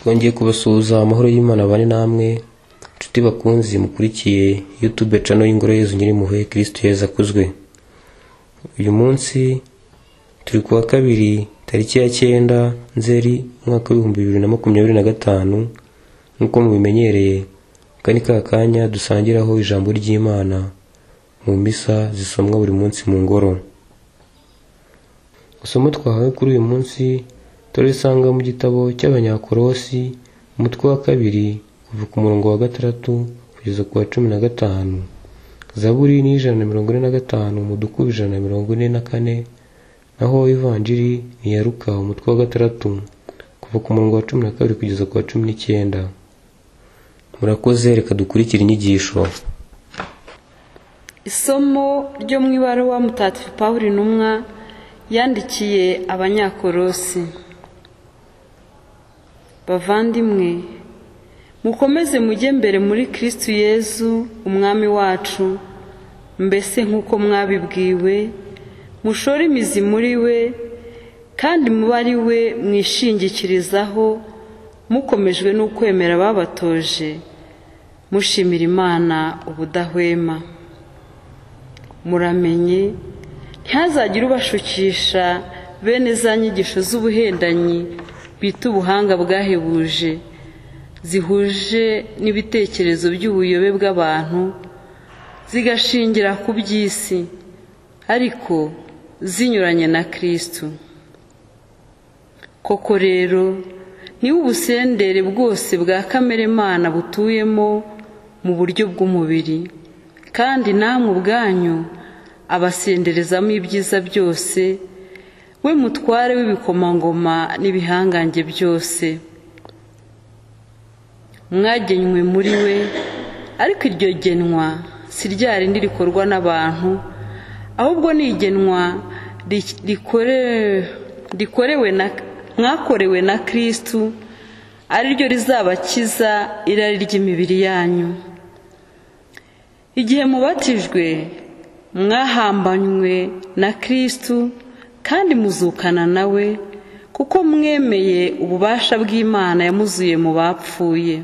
Twongeye kubasuhuza amahoro y'Imana bane namwe nshuti bakunzi mukurikiye YouTube channel y'Ingoro Yezu Nyirimpuhwe Kristo Yezu akuzwe. Uyu munsi turi kuwa kabiri tariki ya 9 Nzeri umwaka w'ibihumbi 2025, nk'uko mubimenyereye kandi ka kanya dusangiraho ijambo ry'Imana mu misa zisomwa buri munsi mu ngoro. Isomo twahawe kuri uyu munsi turisanga mu gitabo cy'Abanyakolosi umutwe wa 2 kuva ku murongo wa 6 kugeza ku wa 15. Zaburi ni 145 mudukubi 144, naho Ivanjiri ni ya Luka umutwe wa 6 kuva ku murongo wa 12 kugeza ku wa 19. Murakoze, reka dukurikire inyigisho. Isomo ryo mu ibaruwa Mutagatifu Pawulo intumwa yandikiye Abanyakolosi. Bavandimwe, mukomeze mujye mbere muri Kristo Yezu umwami wacu, mbese nk'uko mwabibwiwe, mushore imizi muri we, kandi mube ari we mwishingikirizaho, mukomejwe n'ukwemera babatoje, mushimira Imana ubudahwema. Muramenye ntihazagire ubashukisha bene za nyigisho z'ubuhendanyi bita ubuhanga bwahebuje, zihuje n'ibitekerezo by'ubuyobe bw'abantu, zigashingira ku by'isi, ariko zinyuranye na Kristo. Koko rero niba ubusendere bwose bwa kamere Mana butuyemo mu buryo bw'umubiri, kandi namwe ubwanyu abasenderezamo ibyiza byose, we mutware w'ibikomangoma n'ibihangange byose. Mwagenywe muri we, ariko iryo genwa si rya rindi rikorwa n'abantu, ahubwo ni igenwa mwakorewe na Kristo, ari ryo rizabakiza irari ry'imibiri yanyu. Igihe mubatijwe mwahambanywe na Kristo, kandi muzukana nawe, kuko mwemeye ububasha bw'Imana yamuzuye mu bapfuye.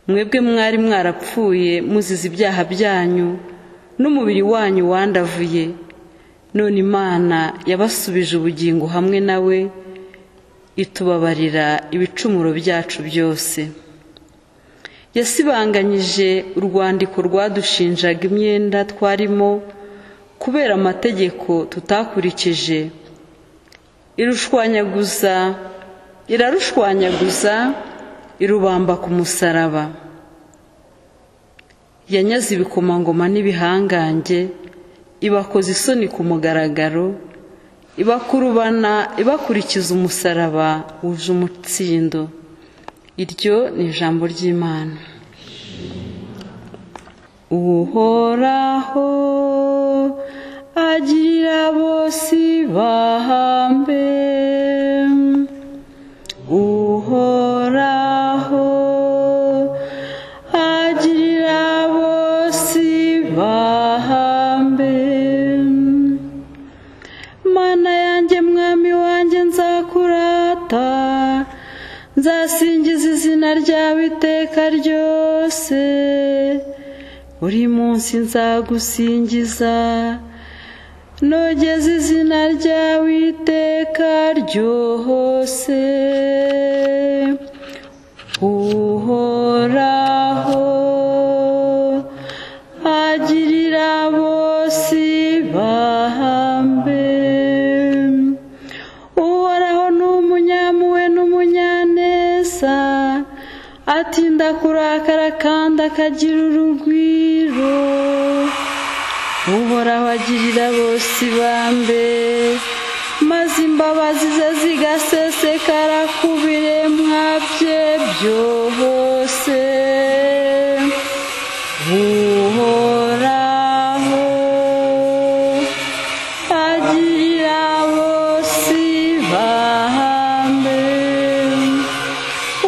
Mwebwe mwari mwarapfuye muzize ibyaha byanyu n'umubiri wanyu wandavuye, none Imana yabasubije ubugingo hamwe nawe, itubabarira ibicumuro byacu byose. Yasibanganyije urwandiko rwadushinjaga imyenda twarimo kubera amategeko tutakurikije, irarushwanyaguza irubamba ku musaraba. Yanyaze ibikomangoma n'ibihangange, ibakoza isoni ku mugaragaro, ibakurubana ibakurikiza umusaraba wuje umutsindo. Iryo ni ijambo ry'Imana. Uhoraho agirira bose ibambe, Uhoraho agirira bose ibambe. Mana yanjye, mwami wanjye, nzakurata, nzasingiza izina ryawe iteka ryose. Buri munsi nzagusingiza, nogeza izina ryawe iteka ryose. Uhoraho agirira bose ibambe. Uhoraho ni umunyampuhwe n'umunyaneza, atinda kurakara kandi akagira urugwiro. Uhoraho agirira bose ibambe, maze imbabazi ze zigasesekara ku biremwa bye byose. Uhoraho agirira bose ibambe.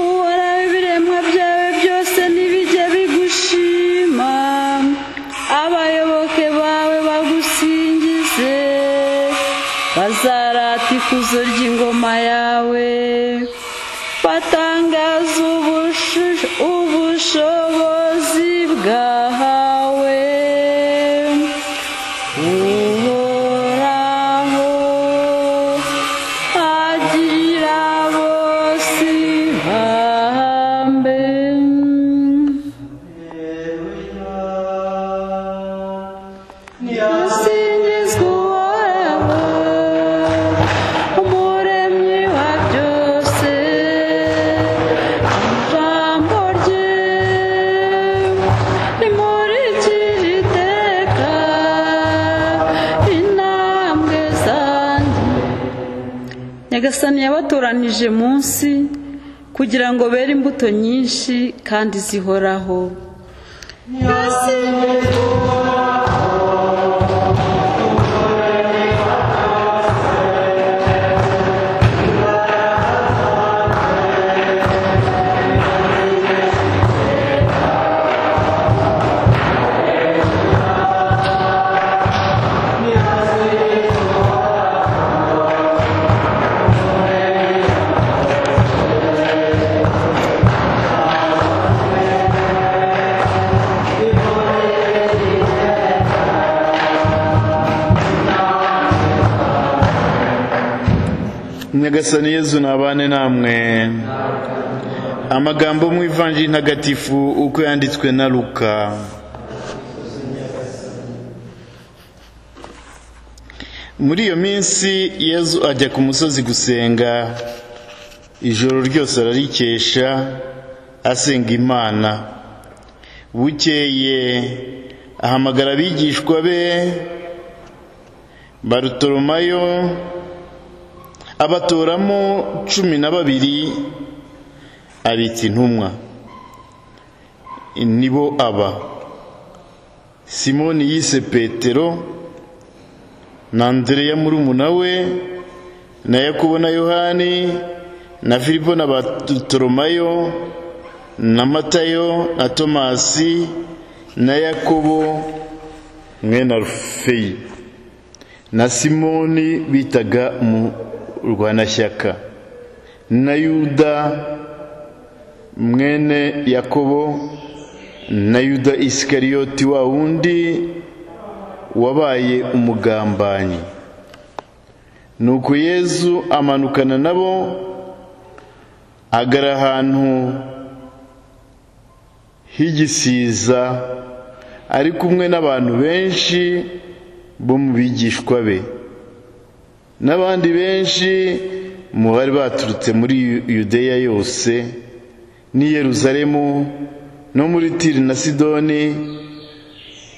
Uhoraho, ibiremwa byawe byose nibijye bigushima, abayoboke bawe bagusingize, bazarata ikuzo ry'ingoma yawe, Batangaza ubushobozi bwawe. Uhoraho agira bose ibambe. Singizwa Uhoraho, umuremyi wa byose, ijambo rye rimurikira iteka intambwe zanjye. Nyagasani yabatoranije munsi kugira ngo bere imbuto nyinshi kandi zihoraho. Nyagasani Yezu nabane namwe. Amagambo mu Ivanjiri ntagatifu uko yanditswe na Luka. Muri iyo minsi Yezu ajya ku musozi gusenga, ijoro ryose ararikesha asenga Imana. Bukeye ahamagara abigishwa be, Barutolomayo abatoramo 12 abita intumwa. Nibo aba: Simoni yise Petero, na Andereya murumuna we, na Yakobo na Yohani, na Filipo na Barutolomayo, na Matayo na Tomasi, na Yakobo mwene Alufeyi, na Simoni bitaga mu Rwanashyaka, na Yuda mwene Yakobo, na Yuda Isikariyoti wa wundi wabaye umugambanyi. Nuko Yezu amanukana nabo, agara ahantu h'igisiza, ari kumwe n'abantu benshi bo mu bigishwa be, n'abandi benshi mu bari baturutse muri Yudeya yose n'i Yerusalemu no muri Tiri na Sidoni,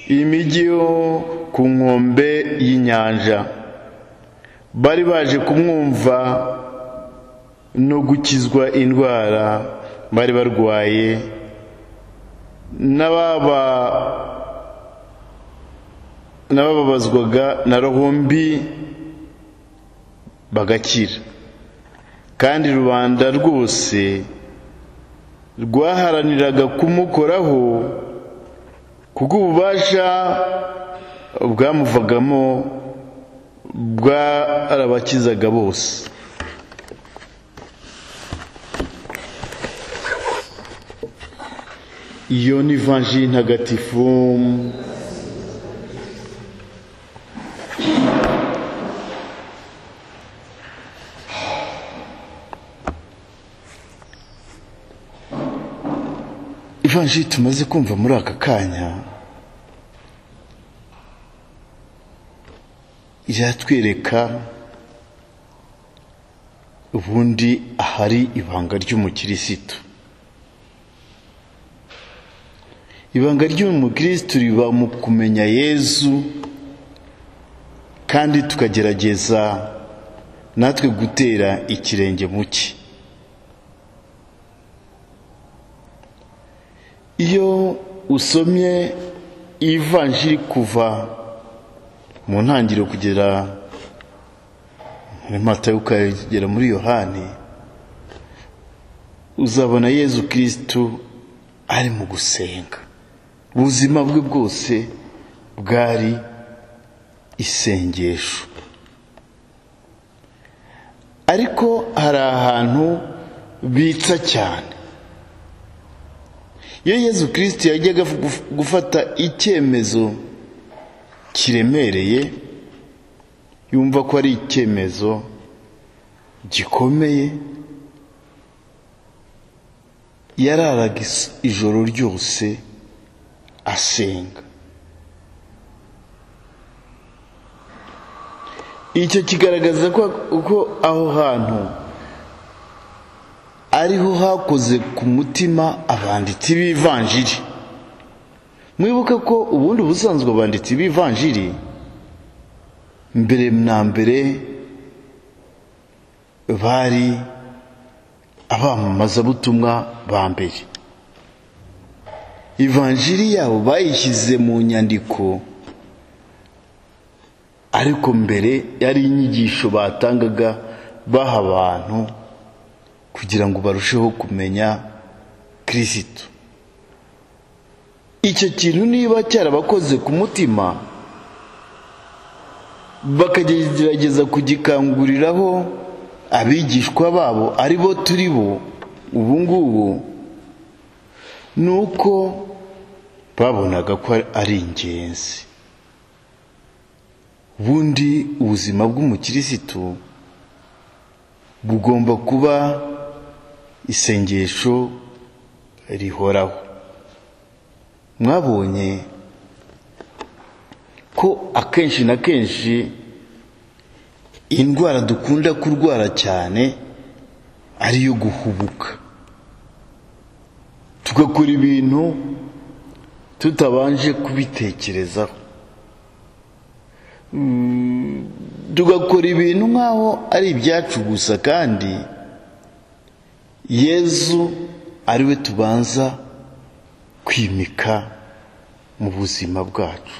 imijyi yo ku nkombe y'inyanja. Bari baje kumwumva no gukizwa indwara bari barwaye, n'abababazwaga na roho mbi bagakira. Kandi rubanda rwose rwaharaniraga kumukoraho, kuko ububasha bwamuvagamo bwarabakizaga bose. Iyo ni Ivanjiri ntagatifu. Ivanjiri tumaze kumva muri aka kanya iratwereka ubundi ahari ibanga ry'umukirisitu. Ibanga ry'umukirisitu riba mu kumenya Yezu, kandi tukagerageza natwe gutera ikirenge mu cye. Iyo usomye Ivanjiri kuva mu ntangiriro kugera muri Matayo ukagera muri Yohani, uzabona Yezu Kristu ari mu gusenga. Ubuzima bwe bwose bwari isengesho. Ariko hari ahantu bitsa cyane. Iyo Yezu Kristo yajyaga gufata icyemezo kiremereye, yumva ko ari icyemezo gikomeye, yararaga ijoro ryose asenga. Icyo kigaragaza ko aho hantu ariho hakoze ku mutima abanditsi b'ivanjiri. Mwibuke ko ubundi ubusanzwe abanditsi b'ivanjiri mbere na mbere bari abamamazabutumwa ba mbere. Ivanjiri yabo bayishyize mu nyandiko, ariko mbere yari inyigisho batangaga baha abantu kugira ngo barusheho kumenya Kristo. Icyo kintu niba cyarabakoze ku mutima, bakagerageza kugikanguriraho abigishwa babo aribo turi bo ubu ngubu, nuko babonaga ko ari ingenzi. Ubundi ubuzima bw'umukirisitu bugomba kuba isengesho rihoraho. Mwabonye ko akenshi na kenshi indwara dukunda kurwara cyane ariyo guhubuka, tugakora ibintu tutabanje kubitekerezaho, tugakora ibintu nk'aho ari ibyacu gusa, kandi Yezu ariwe tubanza kwimika mu buzima bwacu.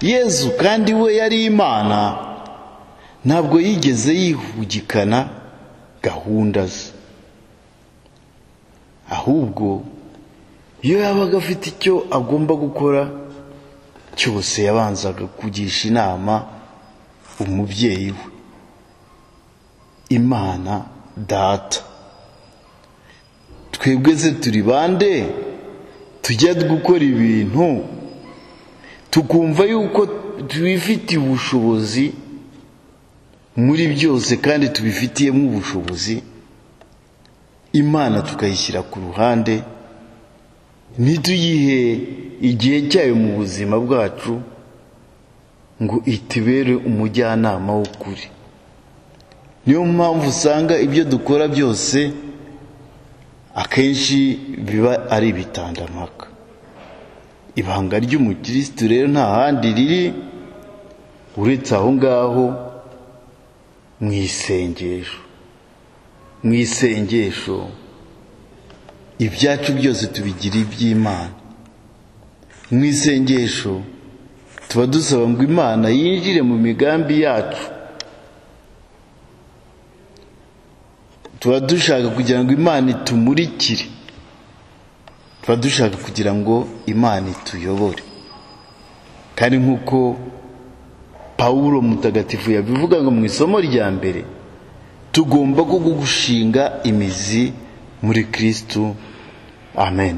Yezu kandi we yari Imana, ntabwo yigeze yihugikana gahunda ze, ahubwo iyo yabaga afite icyo agomba gukora cyose yabanzaga kugisha inama umubyeyi we, Imana Data. Twebwe se turi bande tujya gukora ibintu tukumva yuko tubifitiye ubushobozi muri byose, kandi tubifitiyemo ubushobozi, Imana tukayishyira ku ruhande, ntituyihe igihe cyayo mu buzima bwacu ngo itubere umujyanama w'ukuri. Niyo mpamvu usanga ibyo dukora byose akenshi biba ari ibitandamaka. Ibanga ry'umukirisitu rero nta handi riri uretse aho ngaho mu isengesho. Mu isengesho ibyacu byose tubigira iby'Imana. Mu isengesho tuba dusaba ngo Imana yinjire mu migambi yacu, tuba dushaka kugira ngo Imana itumurikire, tuba dushaka kugira ngo Imana ituyobore. Kandi nk'uko Pawulo mutagatifu yabivugaga mu isomo rya mbere, tugomba gushinga imizi muri Kristo. Amen.